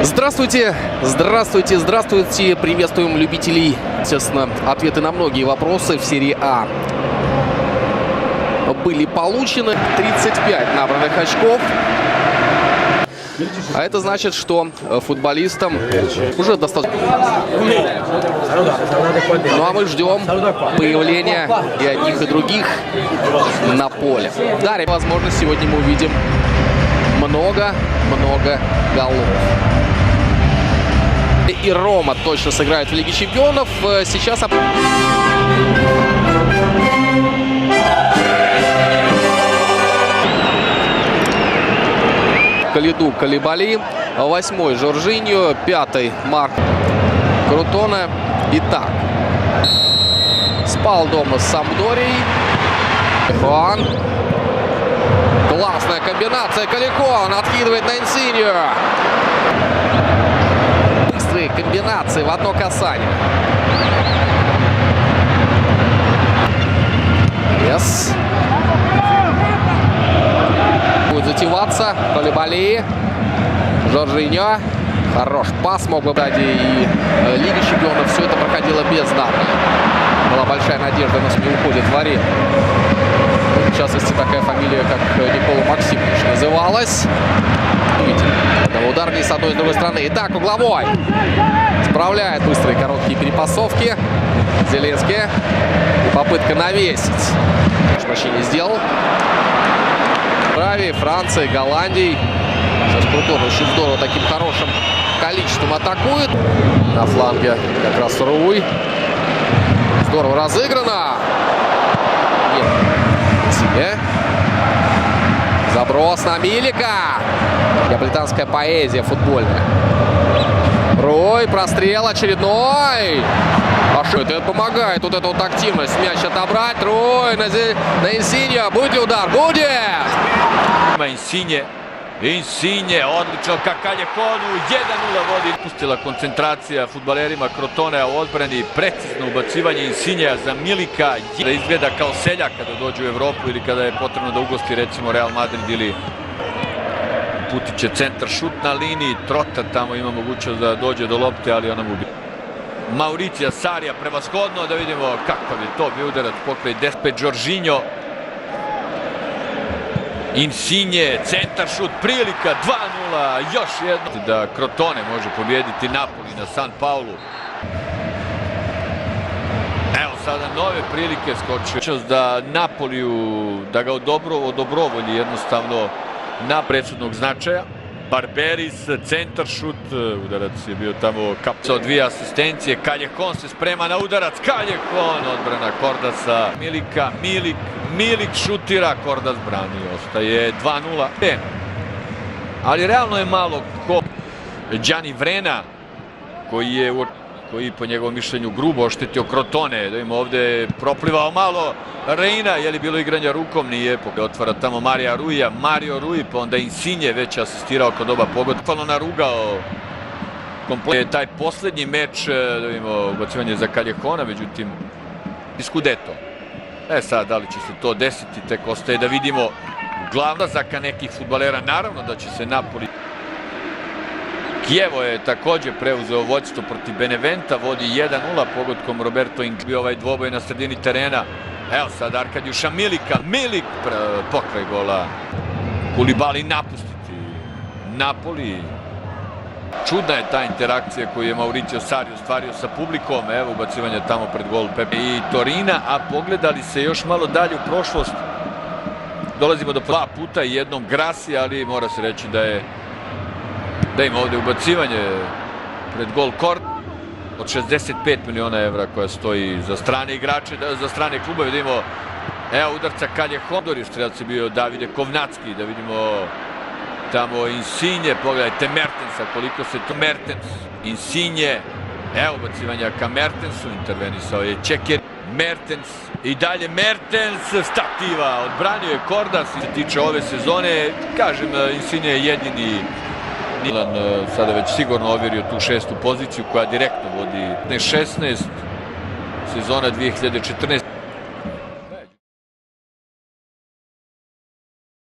Здравствуйте, здравствуйте, здравствуйте. Приветствуем любителей, естественно, ответы на многие вопросы в серии А были получены. 35 набранных очков. А это значит, что футболистам уже достаточно. Ну а мы ждем появления и одних, и других на поле. Да, возможно, сегодня мы увидим много-много голов. И Рома точно сыграет в Лиге Чемпионов. Сейчас Калиду Калибали. Восьмой Жоржиньо. Пятый Марк Крутоне. Итак, спал дома с Сампдорией. Хуан. Классная комбинация. Калихон откидывает на Инсинью. Быстрые комбинации в одно касание. Yes. Будет затеваться. Колибали. Жоржиньо. Хорош пас мог бы дать и Лига Чемпионов. Все это проходило без Наполи. Была большая надежда, но не уходит в аренду. В частности, такая фамилия, как Никола Максимович называлась. Видите, удар не с одной, и с другой стороны. Итак, угловой. Справляет быстрые короткие перепасовки. Зеленский. И попытка навесить. Почти не сделал. Аравии, Франции, Голландии. Сейчас Крутон очень здорово таким хорошим количеством атакует. На фланге как раз Руй. Здорово разыграно. Нет. Себе. Заброс на Милика. Неаполитанская поэзия футбольная. Рой, прострел очередной. А что это? Это помогает. Вот эта вот активность. Мяч отобрать. Рой на, на Инсиньо. Будет ли удар? Будет! Insigne, Insigne, odlično ka Kaljehonu, 1-0 vodi. Pustila koncentracija fudbalerima Crotonea u odbrani, precizno ubacivanje Insignea za Milika, da izgleda kao seljak kada dođe u Evropu ili kada je potrebno da ugosti recimo Real Madrid ili uputit će centar šut na liniji, Trota tamo ima mogućnost da dođe do lopte, ali ona mu bi... Mauricija Sarija prevashodno, da vidimo kakav je to bio udarac pokraj Despe Jorginho. Insigne, centar šut, prilika, 2-0, još jedno. Da Crotone može pobijediti Napoli na San Paulu. Evo sada nove prilike skočio. Da Napoliju, da ga odobrovolji jednostavno na presudnog značaja. Barberis, centar šut, udarac je bio tamo kapcao dvije asistencije, Callejon se sprema na udarac, Callejon, odbrana Kordasa, Milika, Milik, Milik šutira, Kordas brani, ostaje 2-0. Ali realno je malo ko Gianni Vrena, koji je koji po njegovom mišljenju grubo oštetio Crotone, da ima ovde proplivao malo Reina, je li bilo igranja rukom, nije, otvara tamo Marija Ruija, Mario Rui, pa onda Insigne već asistirao kod oba pogotka, bukvalno narugao komplet taj poslednji meč, da vidimo ubacivanje za Caljehona, međutim Scudetto. E sad, da li će se to desiti, tek ostaje da vidimo glavnazaka nekih fudbalera, naravno da će se Napoli. Kijevo je takođe preuzeo vođstvo protiv Beneventa, vodi 1-0 pogodkom Roberto Ing. Bio ovaj dvoboj na sredini terena. Evo sad Arkadiuša Milika, Milik pokraj gola. Kulibali napustiti Napoli. Čudna je ta interakcija koju je Mauricio Sarri ostvario sa publikom. Evo ubacivanje tamo pred gol Pepe i Torina, a pogledali se još malo dalje u prošlost. Dolazimo do dva puta i jednom Grasi, ali mora se reći da je da ima ovde ubacivanje pred gol Kord od 65 miliona evra koja stoji za strane igrače, za strane klubove. Da vidimo, evo udarca Callejon, strelac je bio Davide Kovnacki, da vidimo tamo Insigne, pogledajte Mertensa, koliko se to Mertens, Insigne, evo ubacivanja ka Mertensu, intervenisao je Čeker, Mertens i dalje Mertens, stativa, odbranio je Kordas. Se tiče ove sezone, kažem, Insigne je jedini Milan sada već sigurno ovjerio tu šestu poziciju koja direktno vodi 16, sezona 2014.